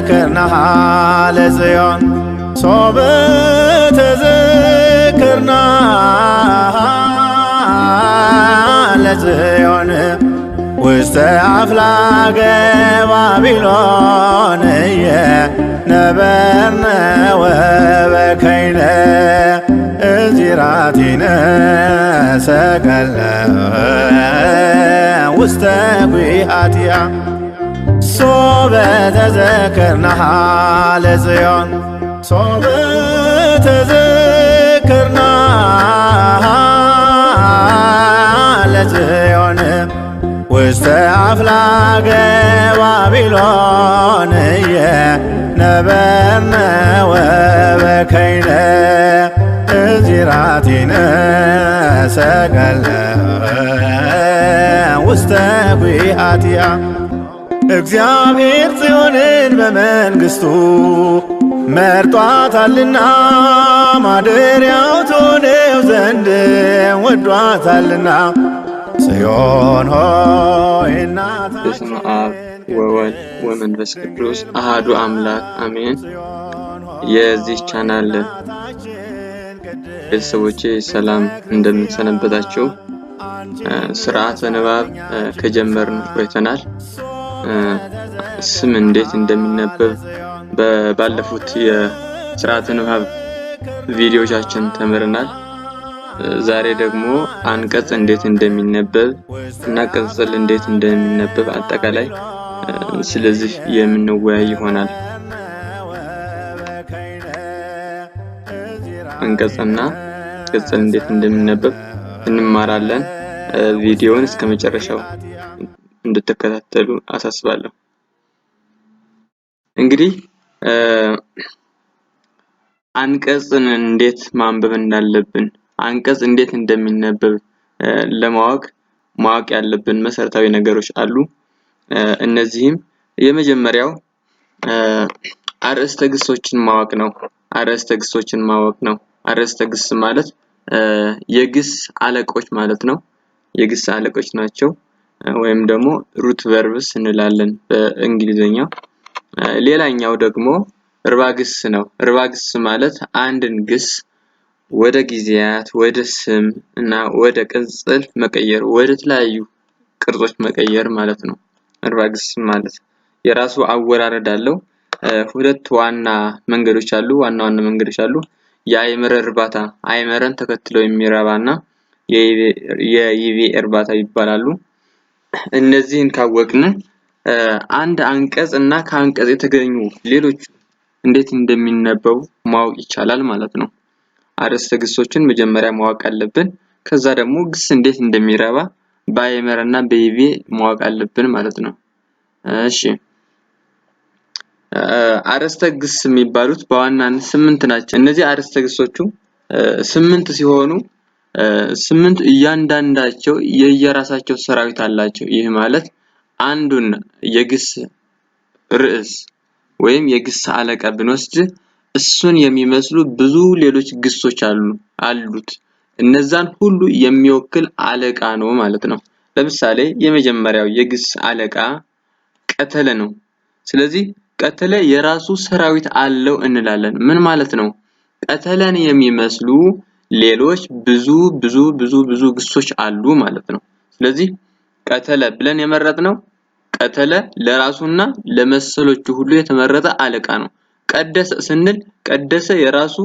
ተዘክርናሃ ለጽዮን ሶበ ተዘክርናሃ ለጽዮን ውስተ አፍላገ ባቢሎን ነበርነ ወበከይነ እዚራቲነ ሰቀልነ ውስተ ጒሃትያ ሶበ ተዘክርናሃ ለጽዮን ሶበ ተዘክርናሃ ለጽዮን ውስተ አፍላገ ባቢሎን ነበርነ ወበከይነ እዚራቲነ ሰቀልነ ውስተ ጒሃትያ። እግዚአብሔር ጽዮንን በመንግሥቱ መርጧታልና ማደሪያው ትሆነው ዘንድ ወዷታልና ጽዮን ሆይ በስመ አብ ወወልድ ወመንፈስ ቅዱስ አሃዱ አምላክ አሜን። የዚህ ቻናል ቤተሰቦቼ ሰላም እንደምንሰነበታችሁ። ስርዓተ ንባብ ከጀመርን ቆይተናል። ስም እንዴት እንደሚነበብ ባለፉት የስርዓተ ንባብ ቪዲዮቻችን ተምረናል። ዛሬ ደግሞ አንቀጽ እንዴት እንደሚነበብ እና ቅጽል እንዴት እንደሚነበብ አጠቃላይ ስለዚህ የምንወያይ ይሆናል። አንቀጽና ቅጽል እንዴት እንደሚነበብ እንማራለን። ቪዲዮውን እስከ መጨረሻው እንድትከታተሉ አሳስባለሁ። እንግዲህ አንቀጽን እንዴት ማንበብ እንዳለብን፣ አንቀጽ እንዴት እንደሚነበብ ለማወቅ ማወቅ ያለብን መሰረታዊ ነገሮች አሉ። እነዚህም የመጀመሪያው አርእስተ ግሶችን ማወቅ ነው። አርእስተ ግሶችን ማወቅ ነው። አርእስተ ግስ ማለት የግስ አለቆች ማለት ነው። የግስ አለቆች ናቸው ወይም ደግሞ root verbs እንላለን በእንግሊዘኛው። ሌላኛው ደግሞ እርባ ግስ ነው። እርባ ግስ ማለት አንድን ግስ ወደ ጊዜያት፣ ወደ ስም እና ወደ ቅጽል መቀየር፣ ወደ ተለያዩ ቅርጾች መቀየር ማለት ነው። እርባ ግስ ማለት የራሱ አወራረድ አለው። ሁለት ዋና መንገዶች አሉ። ዋና ዋና መንገዶች አሉ። የአይመረ እርባታ፣ አይመረን ተከትለው የሚረባና የይቤ እርባታ ይባላሉ። እነዚህን ካወቅን አንድ አንቀጽ እና ከአንቀጽ የተገኙ ሌሎች እንዴት እንደሚነበቡ ማወቅ ይቻላል ማለት ነው። አርእስተ ግሶችን መጀመሪያ ማወቅ አለብን። ከዛ ደግሞ ግስ እንዴት እንደሚረባ በአይመረ እና በይቤ ማወቅ አለብን ማለት ነው። እሺ፣ አርእስተ ግስ የሚባሉት በዋናነት 8 ናቸው። እነዚህ አርእስተ ግሶቹ 8 ሲሆኑ 8 እያንዳንዳቸው የየራሳቸው ሰራዊት አላቸው። ይህ ማለት አንዱን የግስ ርዕስ ወይም የግስ አለቃ ብንወስድ እሱን የሚመስሉ ብዙ ሌሎች ግሶች አሉት። እነዛን ሁሉ የሚወክል አለቃ ነው ማለት ነው። ለምሳሌ የመጀመሪያው የግስ አለቃ ቀተለ ነው። ስለዚህ ቀተለ የራሱ ሰራዊት አለው እንላለን። ምን ማለት ነው? ቀተለን የሚመስሉ ሌሎች ብዙ ብዙ ብዙ ብዙ ግሶች አሉ ማለት ነው። ስለዚህ ቀተለ ብለን የመረጥነው ቀተለ ለራሱና ለመሰሎቹ ሁሉ የተመረጠ አለቃ ነው። ቀደሰ ስንል ቀደሰ የራሱ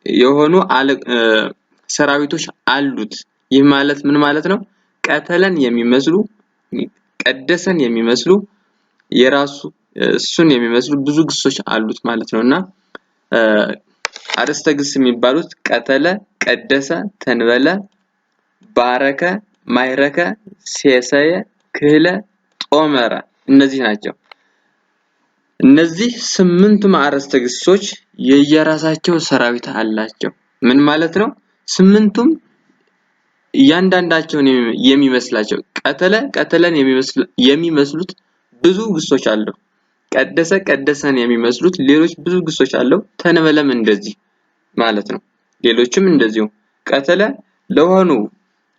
የሆኑ ሰራዊቶች አሉት። ይህ ማለት ምን ማለት ነው? ቀተለን የሚመስሉ ቀደሰን የሚመስሉ የራሱ እሱን የሚመስሉ ብዙ ግሶች አሉት ማለት ነውና አርእስተ ግስ የሚባሉት ቀተለ፣ ቀደሰ፣ ተንበለ፣ ባረከ፣ ማይረከ፣ ሴሰየ፣ ክህለ፣ ጦመረ እነዚህ ናቸው። እነዚህ 8ቱም አርእስተ ግሶች የየራሳቸው ሰራዊት አላቸው። ምን ማለት ነው? 8ቱም እያንዳንዳቸውን የሚመስላቸው ቀተለ ቀተለን የሚመስሉት ብዙ ግሶች አለው። ቀደሰ ቀደሰን የሚመስሉት ሌሎች ብዙ ግሶች አለው። ተንበለም እንደዚህ ማለት ነው። ሌሎችም እንደዚሁ ቀተለ ለሆኑ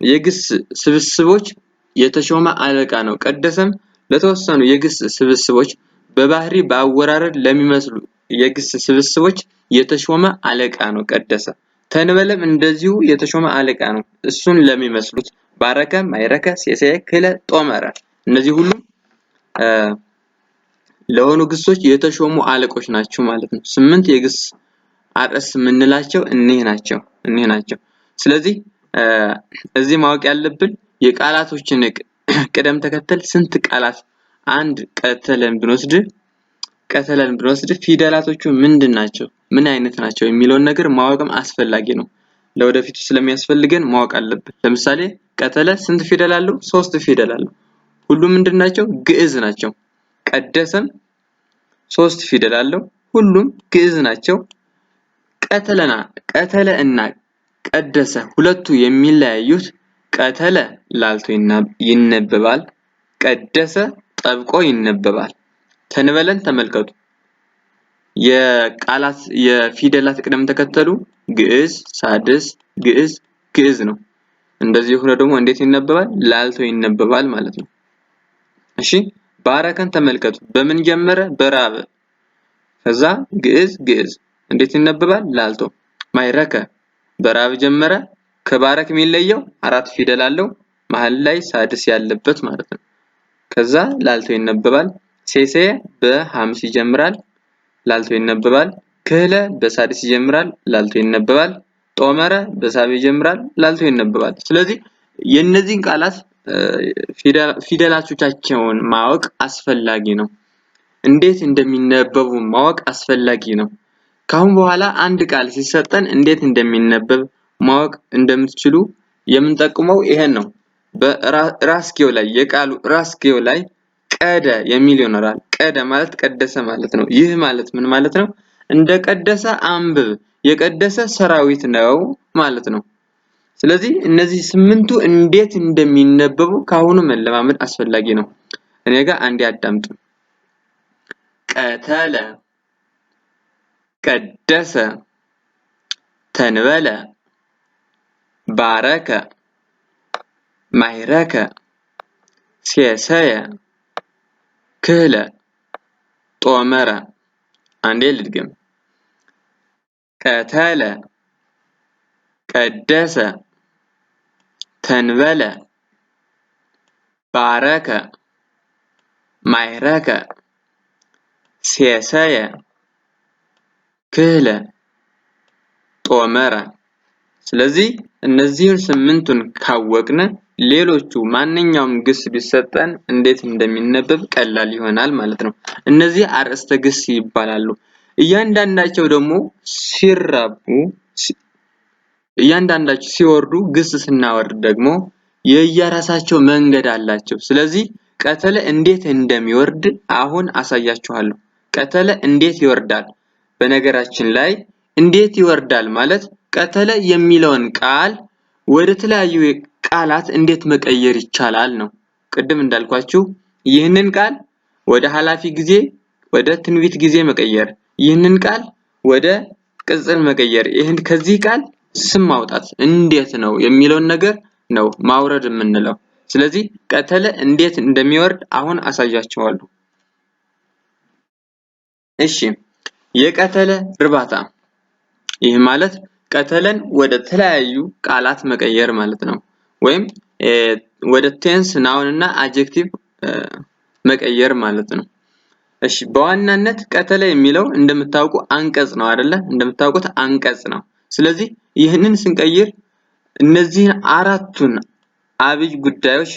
የግስ ስብስቦች የተሾመ አለቃ ነው። ቀደሰም ለተወሰኑ የግስ ስብስቦች በባህሪ በአወራረድ ለሚመስሉ የግስ ስብስቦች የተሾመ አለቃ ነው ቀደሰ። ተንበለም እንደዚሁ የተሾመ አለቃ ነው፣ እሱን ለሚመስሉት ባረከ፣ ማይረከ፣ ሴሰየ፣ ክህለ፣ ጦመረ እነዚህ ሁሉ ለሆኑ ግሶች የተሾሙ አለቆች ናቸው ማለት ነው። 8 የግስ አርዕስት የምንላቸው እኒህ ናቸው እኒህ ናቸው። ስለዚህ እዚህ ማወቅ ያለብን የቃላቶችን ቅደም ተከተል ስንት ቃላት አንድ ቀተለን ብንወስድ ፊደላቶቹ ምንድን ናቸው፣ ምን አይነት ናቸው የሚለውን ነገር ማወቅም አስፈላጊ ነው። ለወደፊቱ ስለሚያስፈልገን ማወቅ አለብን። ለምሳሌ ቀተለ ስንት ፊደል አለው? 3 ፊደል አለው። ሁሉም ምንድን ናቸው? ግዕዝ ናቸው። ቀደሰም 3 ፊደል አለው። ሁሉም ግዕዝ ናቸው። ቀተለ እና ቀደሰ ሁለቱ የሚለያዩት ቀተለ ላልቶ ይነበባል፣ ቀደሰ ጠብቆ ይነበባል። ተንበለን ተመልከቱ። የቃላት የፊደላት ቅደም ተከተሉ ግዕዝ፣ ሳድስ፣ ግዕዝ፣ ግዕዝ ነው። እንደዚህ ሆኖ ደግሞ እንዴት ይነበባል? ላልቶ ይነበባል ማለት ነው። እሺ ባረከን ተመልከቱ። በምን ጀመረ? በራብ። ከዛ ግዕዝ ግዕዝ እንዴት ይነበባል? ላልቶ። ማይረከ በራብ ጀመረ። ከባረክ የሚለየው 4 ፊደል አለው፣ መሃል ላይ ሳድስ ያለበት ማለት ነው። ከዛ ላልቶ ይነበባል። ሴሴ በሐምስ ይጀምራል፣ ላልቶ ይነበባል። ክህለ በሳድስ ይጀምራል፣ ላልቶ ይነበባል። ጦመረ በሳብ ይጀምራል፣ ላልቶ ይነበባል። ስለዚህ የነዚህን ቃላት ፊደላቶቻቸውን ማወቅ አስፈላጊ ነው። እንዴት እንደሚነበቡ ማወቅ አስፈላጊ ነው። ካሁን በኋላ አንድ ቃል ሲሰጠን እንዴት እንደሚነበብ ማወቅ እንደምትችሉ የምንጠቅመው ይሄን ነው። በራስጌው ላይ የቃሉ ራስጌው ላይ ቀደ የሚል ይኖራል። ቀደ ማለት ቀደሰ ማለት ነው። ይህ ማለት ምን ማለት ነው? እንደ ቀደሰ አንብብ፣ የቀደሰ ሰራዊት ነው ማለት ነው። ስለዚህ እነዚህ 8ቱ እንዴት እንደሚነበቡ ካሁኑ መለማመድ አስፈላጊ ነው። እኔ ጋር አንዴ አዳምጡ። ቀተለ፣ ቀደሰ፣ ተንበለ፣ ባረከ፣ ማይረከ፣ ሴሰየ፣ ክህለ፣ ጦመረ። አንዴ ልድገም። ቀተለ፣ ቀደሰ፣ ተንበለ፣ ባረከ፣ ማይረከ፣ ሴሰየ፣ ክህለ፣ ጦመረ። ስለዚህ እነዚህን 8ቱን ካወቅን ሌሎቹ ማንኛውም ግስ ቢሰጠን እንዴት እንደሚነበብ ቀላል ይሆናል ማለት ነው። እነዚህ አርእስተ ግስ ይባላሉ። እያንዳንዳቸው ደግሞ ሲራቡ እያንዳንዳቸው ሲወርዱ ግስ ስናወርድ ደግሞ የየራሳቸው መንገድ አላቸው። ስለዚህ ቀተለ እንዴት እንደሚወርድ አሁን አሳያችኋለሁ። ቀተለ እንዴት ይወርዳል? በነገራችን ላይ እንዴት ይወርዳል ማለት ቀተለ የሚለውን ቃል ወደ ተለያዩ ቃላት እንዴት መቀየር ይቻላል ነው። ቅድም እንዳልኳችሁ ይህንን ቃል ወደ ኃላፊ ጊዜ፣ ወደ ትንቢት ጊዜ መቀየር፣ ይህንን ቃል ወደ ቅጽል መቀየር፣ ይህን ከዚህ ቃል ስም ማውጣት እንዴት ነው የሚለውን ነገር ነው ማውረድ የምንለው። ስለዚህ ቀተለ እንዴት እንደሚወርድ አሁን አሳያችኋለሁ። እሺ የቀተለ እርባታ፣ ይህ ማለት ቀተለን ወደ ተለያዩ ቃላት መቀየር ማለት ነው። ወይም ወደ tense noun እና adjective መቀየር ማለት ነው። እሺ በዋናነት ቀተለ የሚለው እንደምታውቁ አንቀጽ ነው አይደለ? እንደምታውቁት አንቀጽ ነው። ስለዚህ ይህንን ስንቀይር እነዚህን 4ቱን አብይ ጉዳዮች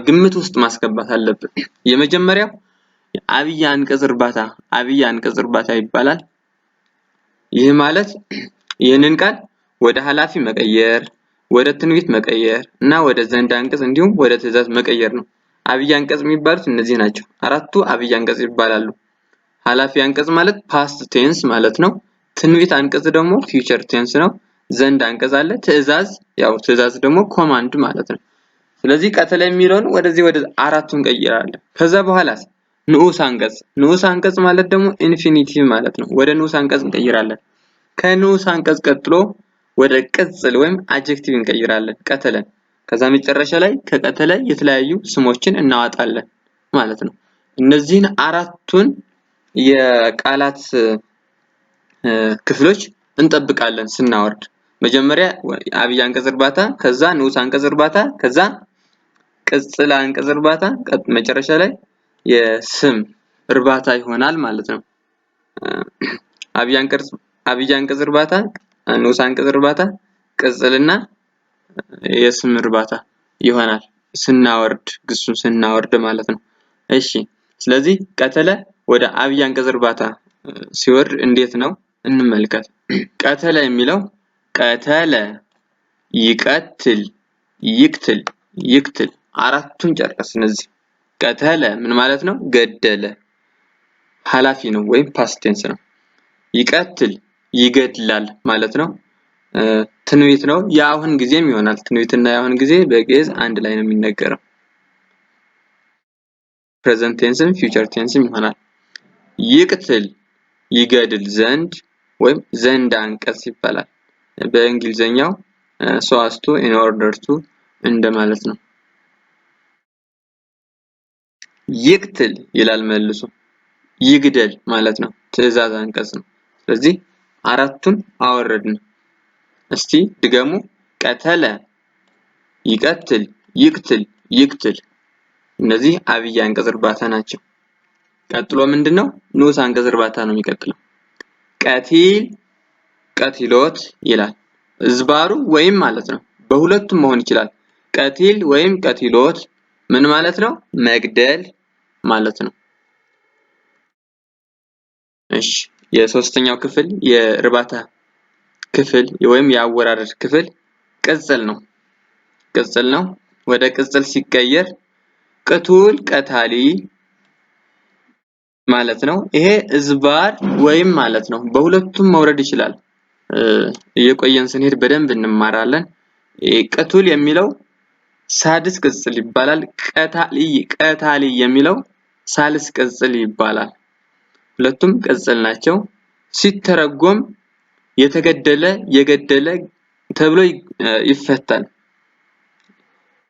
ግምት ውስጥ ማስገባት አለብን። የመጀመሪያው አብይ አንቀጽ እርባታ፣ አብይ አንቀጽ እርባታ ይባላል። ይህ ማለት ይህንን ቃል ወደ ኃላፊ መቀየር፣ ወደ ትንቢት መቀየር እና ወደ ዘንድ አንቀጽ እንዲሁም ወደ ትእዛዝ መቀየር ነው። አብይ አንቀጽ የሚባሉት እነዚህ ናቸው። 4ቱ አብይ አንቀጽ ይባላሉ። ኃላፊ አንቀጽ ማለት past tense ማለት ነው። ትንቢት አንቀጽ ደግሞ future tense ነው። ዘንድ አንቀጽ አለ። ትእዛዝ ያው ትእዛዝ ደግሞ command ማለት ነው። ስለዚህ ቀተለ የሚለውን ወደዚህ ወደ 4ቱን እንቀይራለን። ከዛ በኋላስ ንዑስ አንቀጽ፣ ንዑስ አንቀጽ ማለት ደግሞ infinitive ማለት ነው። ወደ ንዑስ አንቀጽ እንቀይራለን። ከንዑስ አንቀጽ ቀጥሎ ወደ ቅጽል ወይም adjective እንቀይራለን ቀተለን። ከዛ መጨረሻ ላይ ከቀተለ የተለያዩ ስሞችን እናወጣለን ማለት ነው። እነዚህን አራቱን የቃላት ክፍሎች እንጠብቃለን ስናወርድ። መጀመሪያ አብይ አንቀጽ እርባታ፣ ከዛ ንዑስ አንቀጽ እርባታ፣ ከዛ ቅጽል አንቀጽ እርባታ፣ መጨረሻ ላይ የስም እርባታ ይሆናል ማለት ነው። አብይ አንቀጽ አብይ አንቀጽ እርባታ፣ ንዑስ አንቀጽ እርባታ፣ ቅጽልና የስም እርባታ ይሆናል ስናወርድ፣ ግሱን ስናወርድ ማለት ነው። እሺ፣ ስለዚህ ቀተለ ወደ አብይ አንቀጽ እርባታ ሲወርድ እንዴት ነው እንመልከት። ቀተለ የሚለው ቀተለ፣ ይቀትል፣ ይቅትል፣ ይቅትል፣ አራቱን ጨረስን። እነዚህ ቀተለ ምን ማለት ነው? ገደለ፣ ኃላፊ ነው ወይም past tense ነው። ይቀትል ይገድላል ማለት ነው። ትንቢት ነው። የአሁን ጊዜም ይሆናል። ትንቢትና የአሁን ጊዜ በግዕዝ አንድ ላይ ነው የሚነገረው። Present tense ም future tense ም ይሆናል። ይቅትል ይገድል ዘንድ ወይም ዘንድ አንቀጽ ይባላል። በእንግሊዘኛው so as to፣ in order to እንደማለት ነው። ይቅትል ይላል መልሶ ይግደል ማለት ነው። ትዕዛዝ አንቀጽ ነው። ስለዚህ አራቱን አወረድን። እስቲ ድገሙ። ቀተለ፣ ይቀትል፣ ይቅትል፣ ይቅትል። እነዚህ አብይ አንቀጽ እርባታ ናቸው። ቀጥሎ ምንድነው? ንዑስ አንቀጽ እርባታ ነው የሚቀጥለው። ቀቲል፣ ቀቲሎት ይላል። እዝባሩ ወይም ማለት ነው። በሁለቱም መሆን ይችላል። ቀቲል ወይም ቀቲሎት ምን ማለት ነው? መግደል ማለት ነው። እሺ፣ የሶስተኛው ክፍል የእርባታ ክፍል ወይም የአወራረድ ክፍል ቅጽል ነው። ቅጽል ነው። ወደ ቅጽል ሲቀየር ቅቱል፣ ቀታሊ ማለት ነው። ይሄ እዝባር ወይም ማለት ነው። በሁለቱም መውረድ ይችላል። እየቆየን ስንሄድ በደንብ እንማራለን። ቅቱል የሚለው ሳድስ ቅጽል ይባላል። ቀታሊ ቀታሊ የሚለው ሳልስ ቅጽል ይባላል። ሁለቱም ቅጽል ናቸው። ሲተረጎም የተገደለ፣ የገደለ ተብሎ ይፈታል።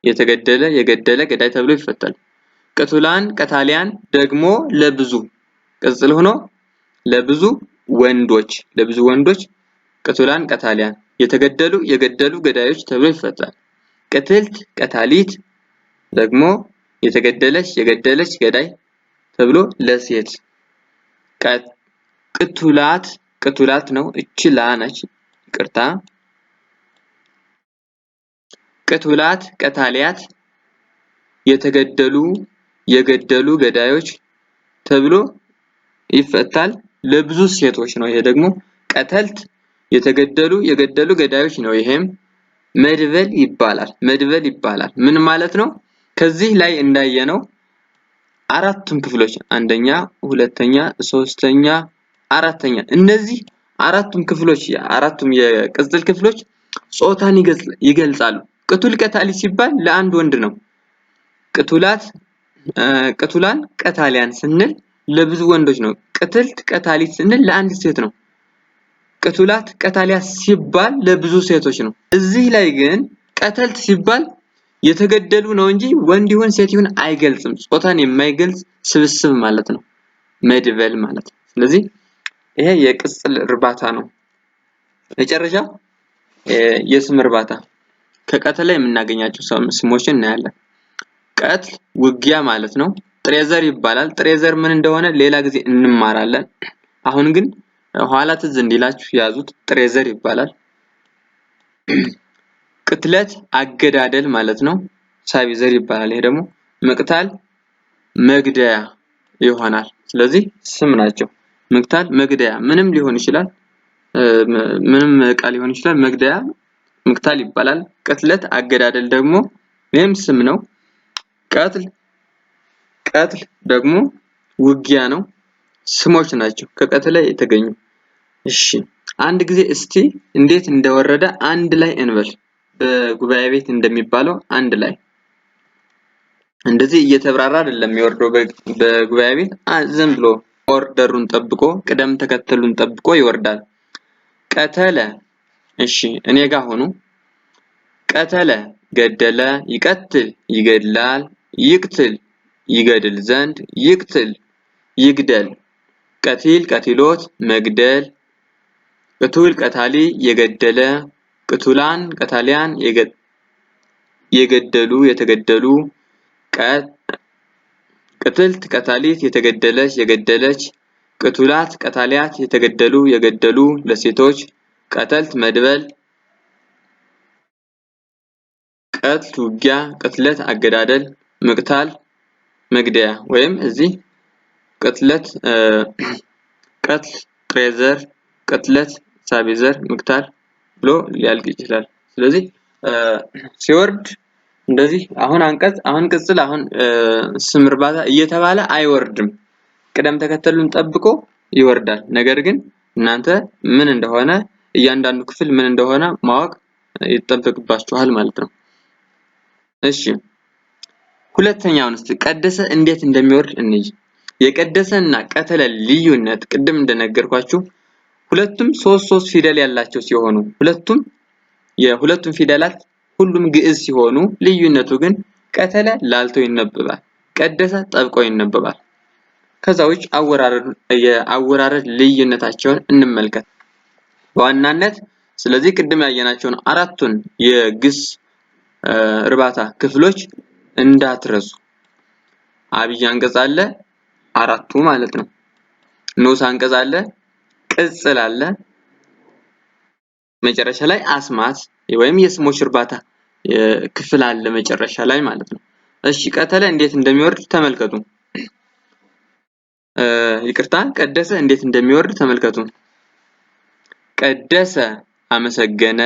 የተገደለ፣ የገደለ፣ ገዳይ ተብሎ ይፈታል። ቅቱላን፣ ቀታሊያን ደግሞ ለብዙ ቅጽል ሆኖ ለብዙ ወንዶች፣ ለብዙ ወንዶች ቅቱላን፣ ቀታሊያን፣ የተገደሉ፣ የገደሉ፣ ገዳዮች ተብሎ ይፈታል። ቅትልት፣ ቀታሊት ደግሞ የተገደለች፣ የገደለች፣ ገዳይ ተብሎ ለሴት። ቅቱላት፣ ቅቱላት ነው። እቺ ላ ነች፣ ይቅርታ። ቅቱላት፣ ቀታሊያት የተገደሉ፣ የገደሉ፣ ገዳዮች ተብሎ ይፈታል። ለብዙ ሴቶች ነው። ይሄ ደግሞ ቀተልት የተገደሉ፣ የገደሉ፣ ገዳዮች ነው። ይሄም መድበል ይባላል። መድበል ይባላል። ምን ማለት ነው? ከዚህ ላይ እንዳየነው አራቱም ክፍሎች አንደኛ፣ ሁለተኛ፣ ሶስተኛ፣ አራተኛ፣ እነዚህ አራቱም ክፍሎች፣ አራቱም የቅጽል ክፍሎች ጾታን ይገልጻሉ። ቅቱል ቀታሊ ሲባል ለአንድ ወንድ ነው። ቅቱላት፣ ቅቱላን፣ ቀታሊያን ስንል ለብዙ ወንዶች ነው። ቅትልት፣ ቀታሊት ስንል ለአንድ ሴት ነው። ቅቱላት፣ ቀታሊያት ሲባል ለብዙ ሴቶች ነው። እዚህ ላይ ግን ቀተልት ሲባል የተገደሉ ነው እንጂ ወንድ ይሁን ሴት ይሁን አይገልጽም። ጾታን የማይገልጽ ስብስብ ማለት ነው። መድበል ማለት ነው። ስለዚህ ይሄ የቅጽል እርባታ ነው። መጨረሻ የስም እርባታ ከቀትል ላይ የምናገኛቸው ስሞችን እናያለን። ቀትል ውጊያ ማለት ነው። ጥሬ ዘር ይባላል። ጥሬ ዘር ምን እንደሆነ ሌላ ጊዜ እንማራለን። አሁን ግን ኋላ ትዝ እንዲላችሁ ያዙት። ጥሬ ዘር ይባላል። ቅትለት አገዳደል ማለት ነው። ሳቢ ዘር ይባላል። ይሄ ደግሞ መቅታል መግደያ ይሆናል። ስለዚህ ስም ናቸው። መቅታል መግደያ ምንም ሊሆን ይችላል። ምንም እቃ ሊሆን ይችላል። መግደያ መቅታል ይባላል። ቅትለት አገዳደል ደግሞ ይህም ስም ነው። ቀትል ቀትል ደግሞ ውጊያ ነው። ስሞች ናቸው ከቀትል ላይ የተገኙ። እሺ፣ አንድ ጊዜ እስቲ እንዴት እንደወረደ አንድ ላይ እንበል። በጉባኤ ቤት እንደሚባለው አንድ ላይ እንደዚህ እየተብራራ አይደለም የሚወርደው። በጉባኤ ቤት ዝም ብሎ order ኡን ጠብቆ፣ ቅደም ተከተሉን ጠብቆ ይወርዳል። ቀተለ፣ እሺ እኔ ጋር ሆኑ። ቀተለ ገደለ፣ ይቀትል ይገድላል፣ ይቅትል ይገድል ዘንድ፣ ይቅትል ይግደል፣ ቀቲል ቀቲሎት መግደል፣ ቅቱል ቀታሊ የገደለ፣ ቅቱላን ቀታሊያን የገደሉ የተገደሉ፣ ቅትልት ቀታሊት የተገደለች የገደለች፣ ቅቱላት ቀታሊያት የተገደሉ የገደሉ ለሴቶች፣ ቀተልት መድበል፣ ቀትል ውጊያ፣ ቅትለት አገዳደል፣ ምቅታል መግደያ ወይም እዚህ ቅትለት ቀትል ጥሬ ዘር፣ ቅትለት ሳቢ ዘር፣ ምቅታል ብሎ ሊያልቅ ይችላል። ስለዚህ ሲወርድ እንደዚህ አሁን አንቀጽ፣ አሁን ቅጽል፣ አሁን ስም እርባታ እየተባለ አይወርድም። ቅደም ተከተሉን ጠብቆ ይወርዳል። ነገር ግን እናንተ ምን እንደሆነ እያንዳንዱ ክፍል ምን እንደሆነ ማወቅ ይጠበቅባችኋል ማለት ነው። እሺ ሁለተኛውን እስቲ ቀደሰ እንዴት እንደሚወርድ እንይ። የቀደሰ እና ቀተለ ልዩነት ቅድም እንደነገርኳችሁ ሁለቱም ሶስት ሶስት ፊደል ያላቸው ሲሆኑ ሁለቱም የሁለቱም ፊደላት ሁሉም ግዕዝ ሲሆኑ ልዩነቱ ግን ቀተለ ላልቶ ይነበባል፣ ቀደሰ ጠብቆ ይነበባል። ከዛ ውጭ የአወራረድ ልዩነታቸውን እንመልከት በዋናነት። ስለዚህ ቅድም ያየናቸውን አራቱን የግስ እርባታ ክፍሎች እንዳትረሱ። አብይ አንቀጽ አለ፣ አራቱ ማለት ነው። ንዑስ አንቀጽ አለ፣ ቅጽል አለ፣ መጨረሻ ላይ አስማት ወይም የስሞች እርባታ ክፍል አለ መጨረሻ ላይ ማለት ነው። እሺ ቀተለ እንዴት እንደሚወርድ ተመልከቱ። ይቅርታ ቀደሰ እንዴት እንደሚወርድ ተመልከቱ። ቀደሰ አመሰገነ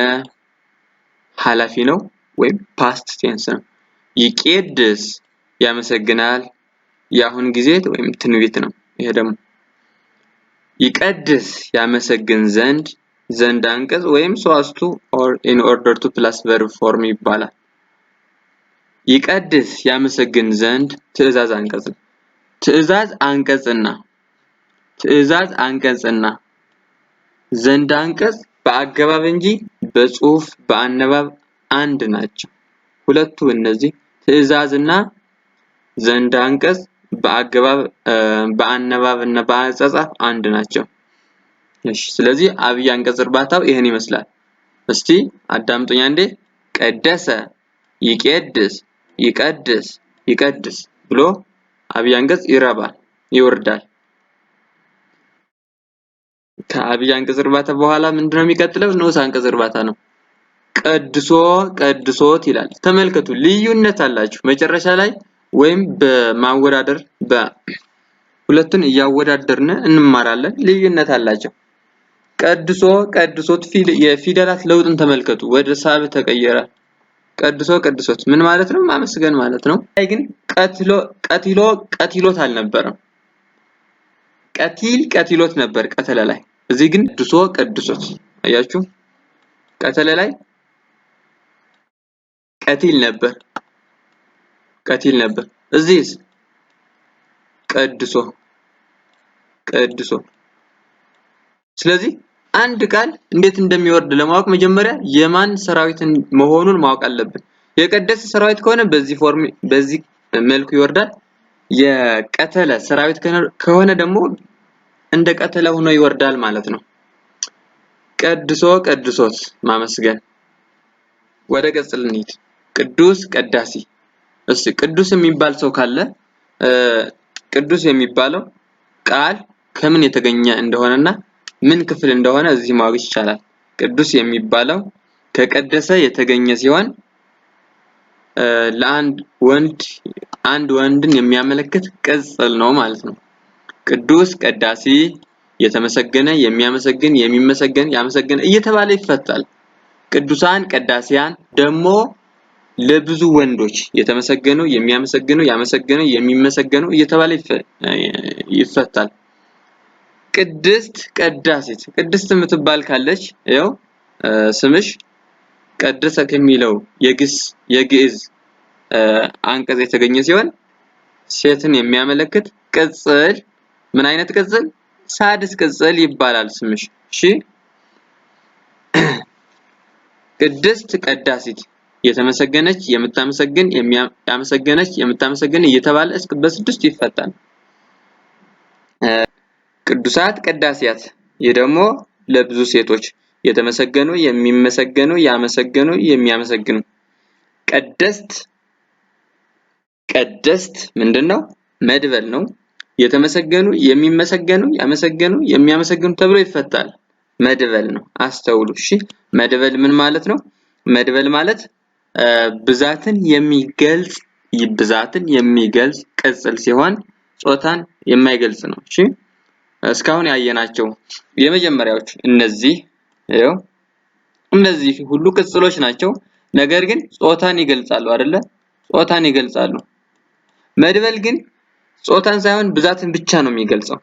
ኃላፊ ነው ወይም past tense ነው። ይቄድስ ያመሰግናል የአሁን ጊዜ ወይም ትንቢት ነው። ይሄ ደግሞ ይቀድስ ያመሰግን ዘንድ፣ ዘንድ አንቀጽ ወይም so as to or in order to plus verb form ይባላል። ይቀድስ ያመሰግን ዘንድ ትእዛዝ አንቀጽ ነው። ትእዛዝ አንቀጽና ዘንድ አንቀጽ በአገባብ እንጂ በጽሁፍ በአነባብ አንድ ናቸው። ሁለቱ እነዚህ ትእዛዝና ዘንድ አንቀጽ በአገባብ በአነባብ እና በአጻጻፍ አንድ ናቸው። እሺ ስለዚህ አብይ አንቀጽ እርባታው ይሄን ይመስላል። እስቲ አዳምጡኝ አንዴ። ቀደሰ፣ ይቄድስ፣ ይቀድስ፣ ይቀድስ ብሎ አብይ አንቀጽ ይረባል፣ ይወርዳል። ከአብይ አንቀጽ እርባታ በኋላ ምንድነው የሚቀጥለው? ንዑስ አንቀጽ እርባታ ነው። ቀድሶ ቀድሶት ይላል። ተመልከቱ ልዩነት አላቸው። መጨረሻ ላይ ወይም በማወዳደር በሁለቱን እያወዳደርን እንማራለን። ልዩነት አላቸው። ቀድሶ ቀድሶት የፊደላት ለውጥን ተመልከቱ። ወደ ሳብ ተቀየረ። ቀድሶ ቀድሶት ምን ማለት ነው? ማመስገን ማለት ነው። ላይ ግን ቀትሎ ቀቲሎ ቀቲሎት አልነበረም። ቀቲል ቀቲሎት ነበር ቀተለ ላይ። እዚህ ግን ቀድሶ ቀድሶት አያችሁ። ቀተለ ላይ ቀቲል ነበር፣ ቀቲል ነበር። እዚህስ ቀድሶ ቀድሶ። ስለዚህ አንድ ቃል እንዴት እንደሚወርድ ለማወቅ መጀመሪያ የማን ሰራዊት መሆኑን ማወቅ አለብን። የቀደሰ ሰራዊት ከሆነ በዚህ form በዚህ መልኩ ይወርዳል። የቀተለ ሰራዊት ከሆነ ደግሞ እንደ ቀተለ ሆኖ ይወርዳል ማለት ነው። ቀድሶ ቀድሶት ማመስገን። ወደ ቅጽል እንሂድ። ቅዱስ ቀዳሲ። እስቲ ቅዱስ የሚባል ሰው ካለ ቅዱስ የሚባለው ቃል ከምን የተገኘ እንደሆነና ምን ክፍል እንደሆነ እዚህ ማወቅ ይቻላል። ቅዱስ የሚባለው ከቀደሰ የተገኘ ሲሆን ለአንድ ወንድ አንድ ወንድን የሚያመለክት ቅጽል ነው ማለት ነው። ቅዱስ ቀዳሲ፣ የተመሰገነ፣ የሚያመሰግን፣ የሚመሰገን፣ ያመሰገነ እየተባለ ይፈታል። ቅዱሳን ቀዳሲያን ደግሞ ለብዙ ወንዶች የተመሰገኑ፣ የሚያመሰግኑ፣ ያመሰገኑ፣ የሚመሰገኑ እየተባለ ይፈታል። ቅድስት ቀዳሲት፣ ቅድስት የምትባል ካለች ያው ስምሽ ቀደሰ ከሚለው የግስ የግዕዝ አንቀጽ የተገኘ ሲሆን ሴትን የሚያመለክት ቅጽል ምን አይነት ቅጽል? ሳድስ ቅጽል ይባላል ስምሽ። እሺ ቅድስት ቀዳሲት የተመሰገነች፣ የምታመሰግን፣ ያመሰገነች፣ የምታመሰግን እየተባለ እስከ በስድስቱ ይፈታል። ቅዱሳት ቅዳሴያት ይህ ደግሞ ለብዙ ሴቶች የተመሰገኑ፣ የሚመሰገኑ፣ ያመሰገኑ፣ የሚያመሰግኑ። ቀደስት ቀደስት ምንድነው? መድበል ነው። የተመሰገኑ፣ የሚመሰገኑ፣ ያመሰገኑ፣ የሚያመሰግኑ ተብሎ ይፈታል። መድበል ነው። አስተውሉ እሺ። መድበል ምን ማለት ነው? መድበል ማለት ብዛትን የሚገልጽ ቅጽል ሲሆን ጾታን የማይገልጽ ነው። እሺ እስካሁን ያየናቸው የመጀመሪያዎቹ እነዚህ ይኸው እነዚህ ሁሉ ቅጽሎች ናቸው። ነገር ግን ጾታን ይገልጻሉ አይደለ? ጾታን ይገልጻሉ። መድበል ግን ጾታን ሳይሆን ብዛትን ብቻ ነው የሚገልጸው።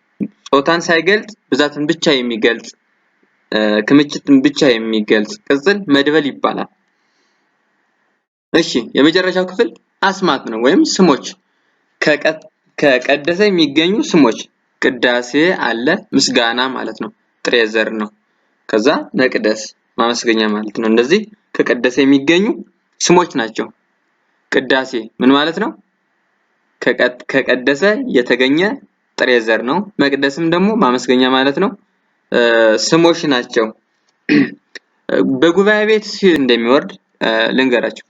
ጾታን ሳይገልጽ ብዛትን ብቻ የሚገልጽ ክምችትን ብቻ የሚገልጽ ቅጽል መድበል ይባላል። እሺ የመጨረሻው ክፍል አስማት ነው ወይም ስሞች። ከቀደሰ የሚገኙ ስሞች ቅዳሴ አለ፣ ምስጋና ማለት ነው፣ ጥሬ ዘር ነው። ከዛ መቅደስ ማመስገኛ ማለት ነው። እንደዚህ ከቀደሰ የሚገኙ ስሞች ናቸው። ቅዳሴ ምን ማለት ነው? ከቀደሰ የተገኘ ጥሬ ዘር ነው። መቅደስም ደግሞ ማመስገኛ ማለት ነው። ስሞች ናቸው። በጉባኤ ቤት እንደሚወርድ ልንገራቸው።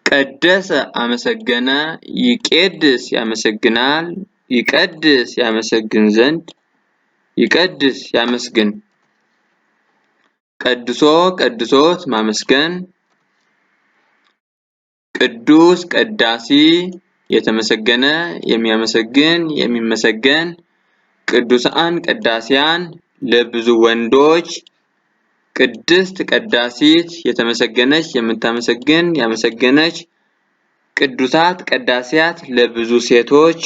ቀደሰ አመሰገነ፣ ይቄድስ ያመሰግናል፣ ይቀድስ ያመሰግን ዘንድ፣ ይቀድስ ያመስግን፣ ቀድሶ ቀድሶት ማመስገን፣ ቅዱስ ቀዳሲ የተመሰገነ የሚያመሰግን የሚመሰገን፣ ቅዱሳን ቀዳሲያን ለብዙ ወንዶች፣ ቅድስት ቀዳሲት የተመሰገነች የምታመሰግን ያመሰገነች፣ ቅዱሳት ቀዳሲያት ለብዙ ሴቶች፣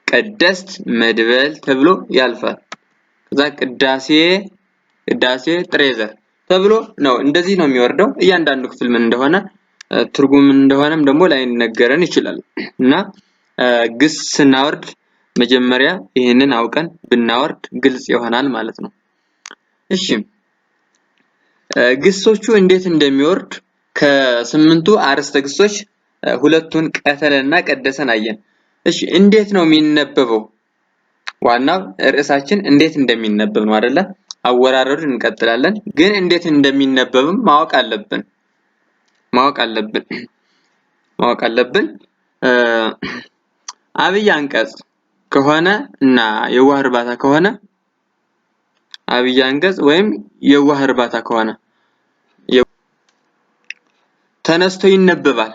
ቀደስት መድበል ተብሎ ያልፋል። ከዛ ቅዳሴ ቅዳሴ ጥሬ ዘር ተብሎ ነው። እንደዚህ ነው የሚወርደው። እያንዳንዱ ክፍል ምን እንደሆነ ትርጉም እንደሆነም ደግሞ ላይነገረን ይችላል። እና ግስ ስናወርድ መጀመሪያ ይህንን አውቀን ብናወርድ ግልጽ ይሆናል ማለት ነው። እሺ ግሶቹ እንዴት እንደሚወርድ ከስምንቱ አርእስተ ግሶች ሁለቱን ቀተለና ቀደሰን አየን። እሺ እንዴት ነው የሚነበበው? ዋናው ርዕሳችን እንዴት እንደሚነበብ ነው አይደለ? አወራረዱን እንቀጥላለን፣ ግን እንዴት እንደሚነበብም ማወቅ አለብን ማወቅ አለብን ማወቅ አለብን። አብይ አንቀጽ ከሆነ እና የዋህ እርባታ ከሆነ አብይ አንቀጽ ወይም የዋህ እርባታ ከሆነ ተነስቶ ይነበባል።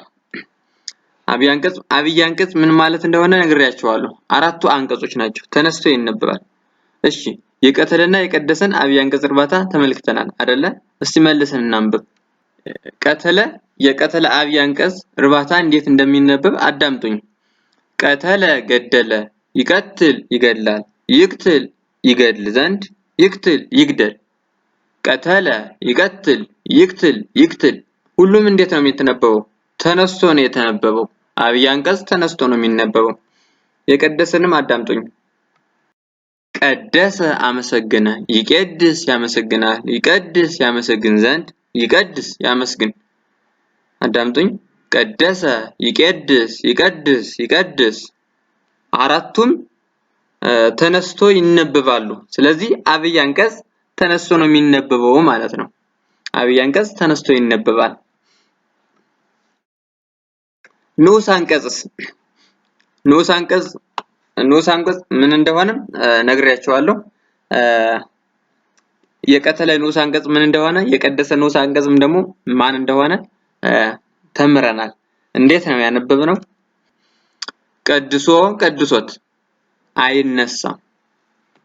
አብይ አንቀጽ ምን ማለት እንደሆነ ነግሬያቸዋለሁ። አራቱ አንቀጾች ናቸው። ተነስቶ ይነበባል። እሺ የቀተለና የቀደሰን አብይ አንቀጽ እርባታ ተመልክተናል አይደለ? እስቲ መልሰን እናንብብ። ቀተለ የቀተለ አብይ አንቀጽ እርባታ እንዴት እንደሚነበብ አዳምጡኝ። ቀተለ ገደለ፣ ይቀትል ይገድላል፣ ይቅትል ይገድል ዘንድ፣ ይቅትል ይግደል። ቀተለ ይቀትል ይቅትል ይቅትል። ሁሉም እንዴት ነው የሚተነበበው? ተነስቶ ነው የተነበበው። አብይ አንቀጽ ተነስቶ ነው የሚነበበው። የቀደሰንም አዳምጡኝ። ቀደሰ አመሰገነ፣ ይቄድስ ያመሰግናል፣ ይቀድስ ያመሰግን ዘንድ፣ ይቀድስ ያመስግን። አዳምጡኝ። ቀደሰ ይቄድስ ይቀድስ ይቀድስ። አራቱም ተነስቶ ይነበባሉ። ስለዚህ አብይ አንቀጽ ተነስቶ ነው የሚነበበው ማለት ነው። አብይ አንቀጽ ተነስቶ ይነበባል። ንዑስ አንቀጽስ? ንዑስ አንቀጽ ንዑስ አንቀጽ ምን እንደሆነ ነግሬያቸዋለሁ። የቀተለ ንዑስ አንቀጽ ምን እንደሆነ፣ የቀደሰ ንዑስ አንቀጽም ደግሞ ማን እንደሆነ ተምረናል። እንዴት ነው ያነበብነው? ቀድሶ ቀድሶት አይነሳም።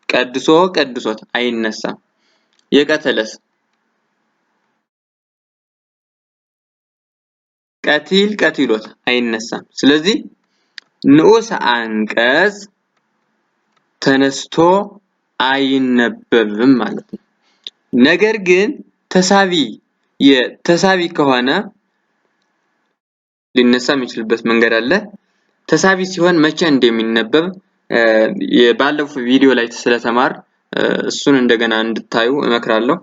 ቀድሶ ቀድሶት አይነሳም። የቀተለስ ቀቲል ቀቲሎት አይነሳም። ስለዚህ ንዑስ አንቀጽ ተነስቶ አይነበብም ማለት ነው። ነገር ግን ተሳቢ የተሳቢ ከሆነ ሊነሳ የሚችልበት መንገድ አለ። ተሳቢ ሲሆን መቼ እንደሚነበብ ባለፈው ቪዲዮ ላይ ስለተማር እሱን እንደገና እንድታዩ እመክራለሁ።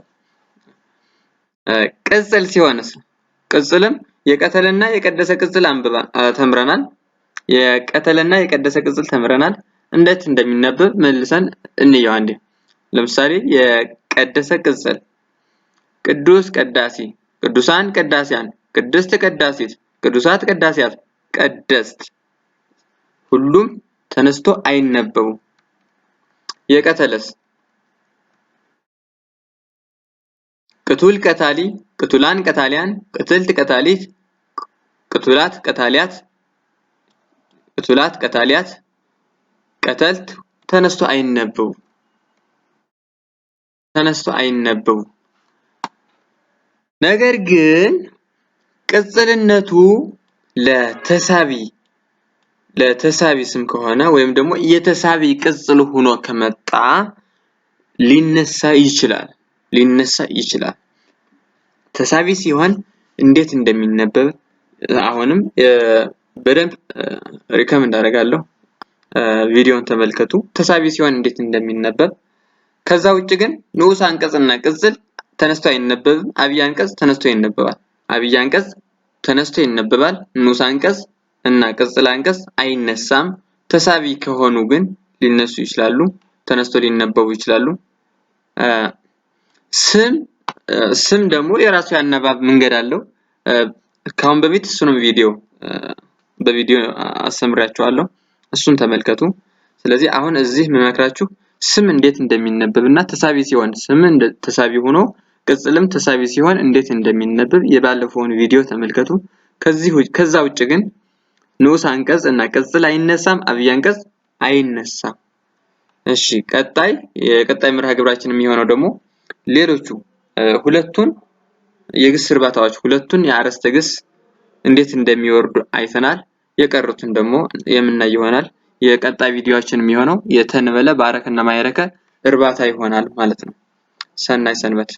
ቅጽል ሲሆንስ? ቅጽልም የቀተለና የቀደሰ ቅጽል አንብባ ተምረናል። የቀተለና የቀደሰ ቅጽል ተምረናል። እንዴት እንደሚነበብ መልሰን እንየው አንዴ። ለምሳሌ የቀደሰ ቅጽል ቅዱስ ቀዳሲ፣ ቅዱሳን ቀዳሲያን፣ ቅድስት ቀዳሲት፣ ቅዱሳት ቀዳሲያት፣ ቀደስት ሁሉም ተነስቶ አይነበቡም። የቀተለስ ቅቱል ቀታሊ፣ ቅቱላን ቀታሊያን፣ ቅትልት ቀታሊት፣ ቅቱላት ቀታሊያት፣ ቅቱላት ቀታሊያት፣ ቀተልት ተነስቶ አይነበቡም። ተነስቶ አይነበቡም። ነገር ግን ቅጽልነቱ ለተሳቢ ለተሳቢ ስም ከሆነ ወይም ደግሞ የተሳቢ ቅጽል ሆኖ ከመጣ ሊነሳ ይችላል። ሊነሳ ይችላል። ተሳቢ ሲሆን እንዴት እንደሚነበብ አሁንም በደንብ recommend አደርጋለሁ። ቪዲዮን ተመልከቱ። ተሳቢ ሲሆን እንዴት እንደሚነበብ። ከዛ ውጭ ግን ንዑስ አንቀጽና ቅጽል ተነስቶ አይነበብም። አብይ አንቀጽ ተነስቶ ይነበባል። አብይ አንቀጽ ተነስቶ ይነበባል። ንዑስ አንቀጽ እና ቅጽል አንቀጽ አይነሳም። ተሳቢ ከሆኑ ግን ሊነሱ ይችላሉ። ተነስቶ ሊነበቡ ይችላሉ። ስም ስም ደግሞ የራሱ ያነባብ መንገድ አለው። ከአሁን በፊት እሱንም ቪዲዮ በቪዲዮ አስተምሬያችኋለሁ። እሱን ተመልከቱ። ስለዚህ አሁን እዚህ የምመክራችሁ ስም እንዴት እንደሚነበብ እና ተሳቢ ሲሆን ስም ተሳቢ ሆኖ ቅጽልም ተሳቢ ሲሆን እንዴት እንደሚነበብ የባለፈውን ቪዲዮ ተመልከቱ። ከዛ ውጭ ግን ንዑስ አንቀጽ እና ቅጽል አይነሳም፣ አብይ አንቀጽ አይነሳም። እሺ፣ ቀጣይ የቀጣይ መርሃ ግብራችን የሚሆነው ደግሞ ሌሎቹ ሁለቱን የግስ እርባታዎች ሁለቱን የአረስተ ግስ እንዴት እንደሚወርዱ አይተናል። የቀሩትን ደግሞ የምናይ ይሆናል። የቀጣይ ቪዲዮአችን የሚሆነው የተንበለ ባረከና ማይረከ እርባታ ይሆናል ማለት ነው። ሰናይ ሰንበት።